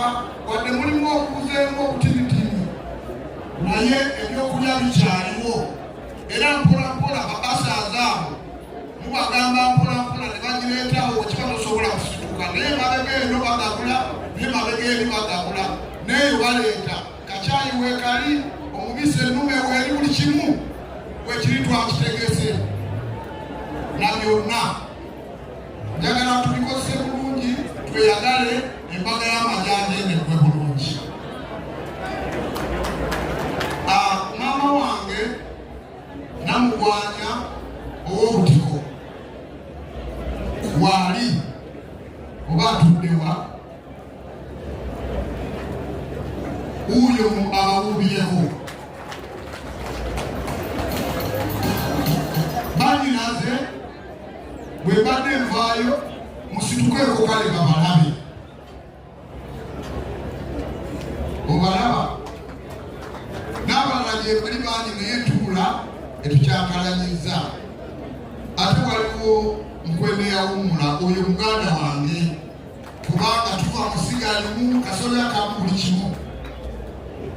Kusituka wadde mulimu okuzeemu obutinitini, naye ebyokulya bikyaliwo, era mpolampola babasaaza abo mubagamba mpolampola ne bagireetawo. Kiba tosobola kusituka, naye mabega eno bagabula, naye mabega eri bagabula, neeyo baleeta kacyayi weekali, omubisi ennume weeri, buli kimu wekiri, twakitegese na byonna. Njagala tubikozese bulungi, tweyagale, embaga y'amajanja eno eggwe bulungi. Maama wange Namugwanya ow'Obutiko waali oba atuddewa wuuyo abawuubireko banyinaze. Bwe mbadde nvaayo, musitukeeko kale babalabe. Obalaba n'abalala gye bali bangi, naye tuula etukyakalanyiza. Ate waliwo Nkwende yawummula, oyo muganda wange, kubanga tuva musiga limu, kasolya kamu, buli kimu.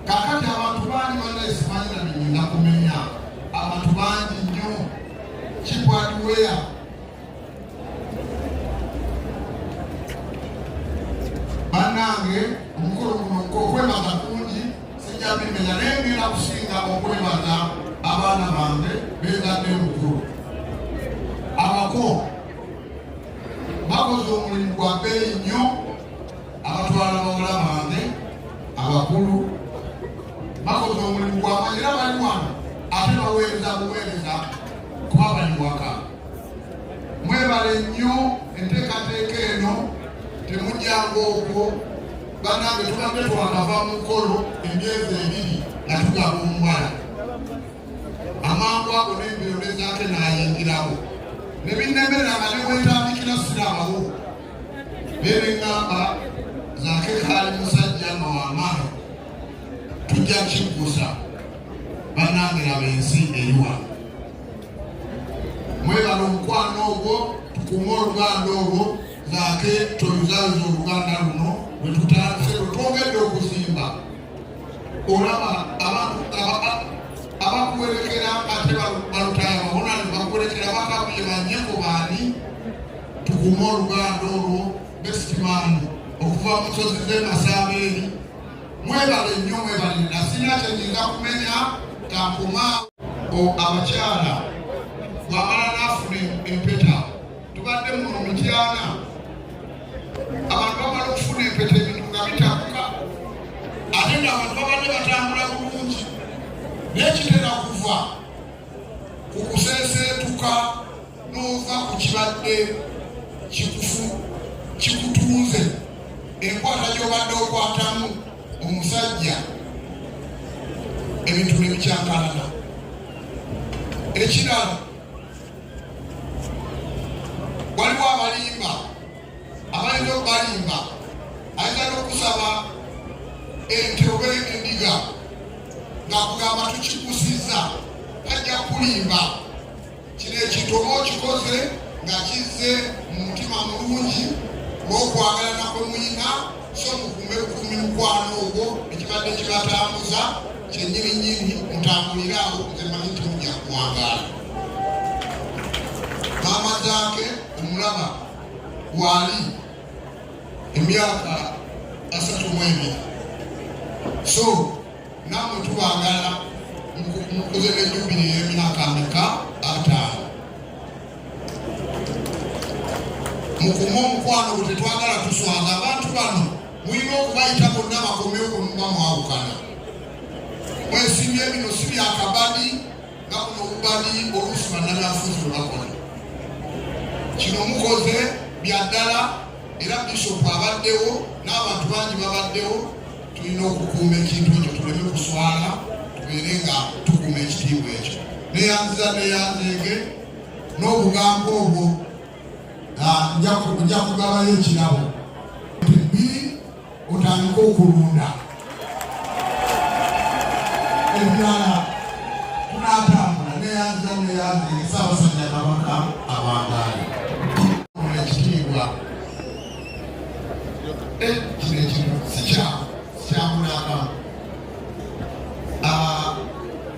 Kakati abantu bangi bannaye, simanyi na binyinza kumenya, abantu bangi nnyo. Kipwadiweya bannange, omukolo guno okwebaza kungi, sijja bimenya, naye ngenda kusinga okwebaza abaana bange benzadde mukulu. Abako bakoze omulimu gwa bbeeyi nnyo, abatwala bawala bange abakulu bakoze omulimu gwamaanyi, era bali wano ate baweereza buweereza kuba bali waka. Mwebale nnyo enteekateeka eno, temujjanga okwo. Bannange, tubadde twakava mu mukolo emyezi 2 nga tugaba omuwala, amangu ago n'embiro nezaake n'ayingirawo ne binnemerera nga ne wetandikira sirabawo. Naye ne ŋŋamba Zaake kaali musajja nga w'amaanyi, tujja kiggusa. Bannange, laba ensi eri wano. Mwebala omukwano ogwo, tukuume oluganda olwo. Zaake, toyuzayuza oluganda luno lwe tutandise, lwe twongedde okuzimba. Olaba abantu abakuwerekera ate balutaya babona ne bakuwerekera bakabuye banyeko baani. Tukuume oluganda olwo. Best man okuva mu nsozi z'e eri, mwebale nnyo, mwebale. Nasina kyenyinza kumenya, kankoma. Abakyala bwamala n'afuna empeta, tubadde muno Mityana, abantu bamala okufuna empeta ebintu nga bitabuka, ate nga abantu babadde batambula bulungi, naye kitera kuva ku kuseeseetuka n'ova ku kibadde kikufu kikutunze, enkwata gy'obadde okwatamu omusajja, ebintu ne bikyankalana. Ekirala, waliwo abalimba, abayinza okubalimba, ayinza n'okusaba ente oba endiga ng'akugamba tukikusiza, tajja kulimba. Kino ekintu oba okikoze nga kizze mu mutima mulungi olw'okwagalana kwe muyina, so mukume bukuumi mukwano ogwo, ekibadde kibatambuza kyennyini nnyini, mutambulire awo. Nze manyi nti mujja kuwangaala. Maama Zaake omulaba waali emyaka 32, so nammwe tubaagala. Mukuze ne jubilee y'emyaka meka? 50. Mukume omukwano gwe, tetwagala tuswaza abantu bano. Mulina okubayita bonna bakomewo bwe muba mwawukana. Mwesimbye bino si byakabadi nga buno obubadi oluusi bannabyafuzi bwe bakola. Kino mukoze bya ddala, era bishopu abaddewo n'abantu bangi babaddewo. Tulina okukuuma ekintu ekyo tuleme kuswala, tubeere nga tukuuma ekitiibwa ekyo. Neyanziza, neyanzeege n'obugambo obwo. Nja kugabayo ekirabo bbiri, otandike okulunda ebirala, tunatambula. Neyanziza, neyanzeege. Ssaabasajja Kabaka awangaale. Ekitiibwa kino ekintu si kyangu. Sikyamulaba.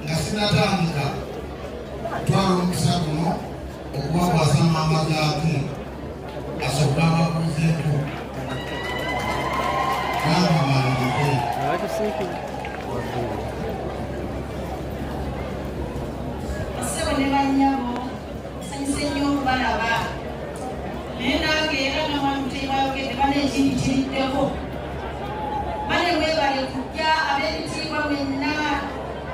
Nga sinatandika, twala omukisa guno okubakwasa Maama Zaake asooke ababuuzeeko. Maama, malirike. Bassebo ne bannyabo, nsanyuse nnyo okubalaba, naye nange era nga mwami Mutebi ayogedde, bana ekindi kiriddeko. Bane mwebale kujja, ab'ebitiibwa mwenna.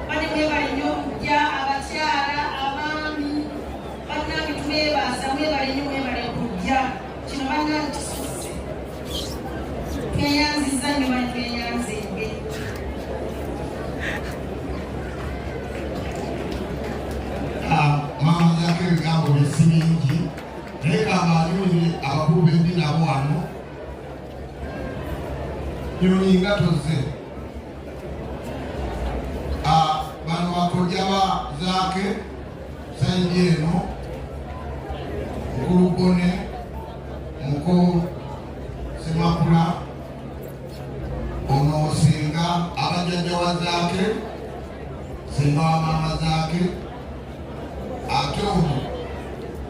Bane mwebale nnyo okujja, abakyala, abaami. Bannange, twebaza, mwebale nnyo, mwebale kujja. Kino bannange kisusse, tweyanziza nnyo bane, tweyanzenge. Maama Zaake, ebigambo bye si bingi, naye kabaanyulire abakulu bendi nabo wano. Nyonyi nga tozze. Bano bakojja ba Zaake side eno, mukulu Bone, muko Semakula, ono singa abajjajja wa Zaake, singa wa Maama Zaake, ate ono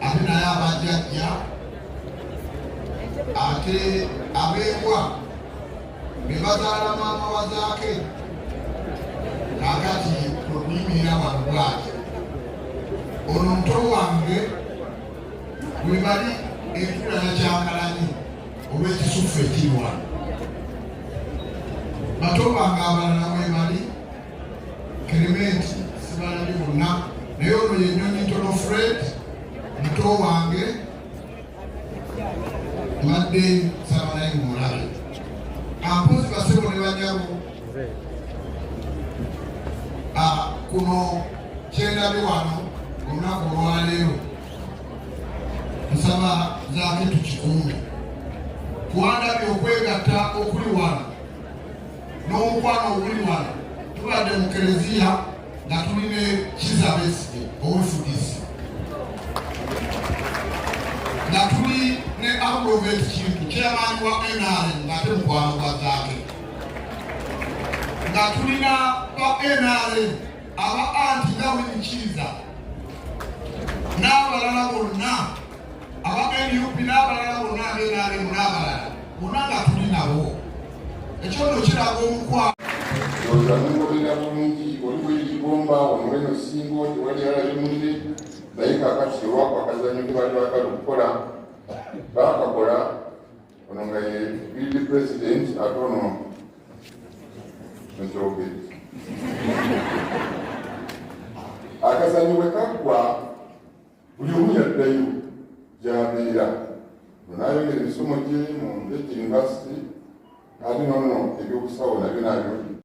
ate naye abajjajja, ate abeebwa be bazaala maama wa Zaake. Kakati kwekuyimirira wano bwati, ono muto wange bwe bali enkula yakyankalanyi olw'ekisufu ekiri wano. Bato bange abalala bwe bali, Kerementi, sibalabye bonna, naye ono ye Nyonyi Ntono Fred, muto wange, mbadde nsaba naye mulabe ampozi. Basebo ne banyabo, kuno kyendabye wano olunaku olwaleero, nsaba Zaake tukikuume. Kuwandabye okwegatta okuli wano n'omukwano oguli wano. Tubadde mu kereziya nga tuli ne Kiza Besigye owefudisi, nga tuli ne Agrovet Kintu, chairman wa NRM, ng'ate mukwano gwa Zaake, nga tulina ba NRM aba anti nga Winkiiza n'abalala bonna, aba NUP n'abalala bonna, aba NRM n'abalala bonna nga tuli nabo. Ekyo nno kiraga omukwano. Ndowooza mungoberera bulungi. Oli w'e Gomba, ono weno Singo, tewali alabye munne. Naye kakati olwako akazanyo ke baali baagala okukola baakakola. Ono nga ye guild president, ate ono nkyogere. Akazanyo bwe kaggwa, buli omu yaddayo gy'abeera. Nayongera emisomo gye mu Ndejje University, ate nono ebyobusawo nabyo nabyo.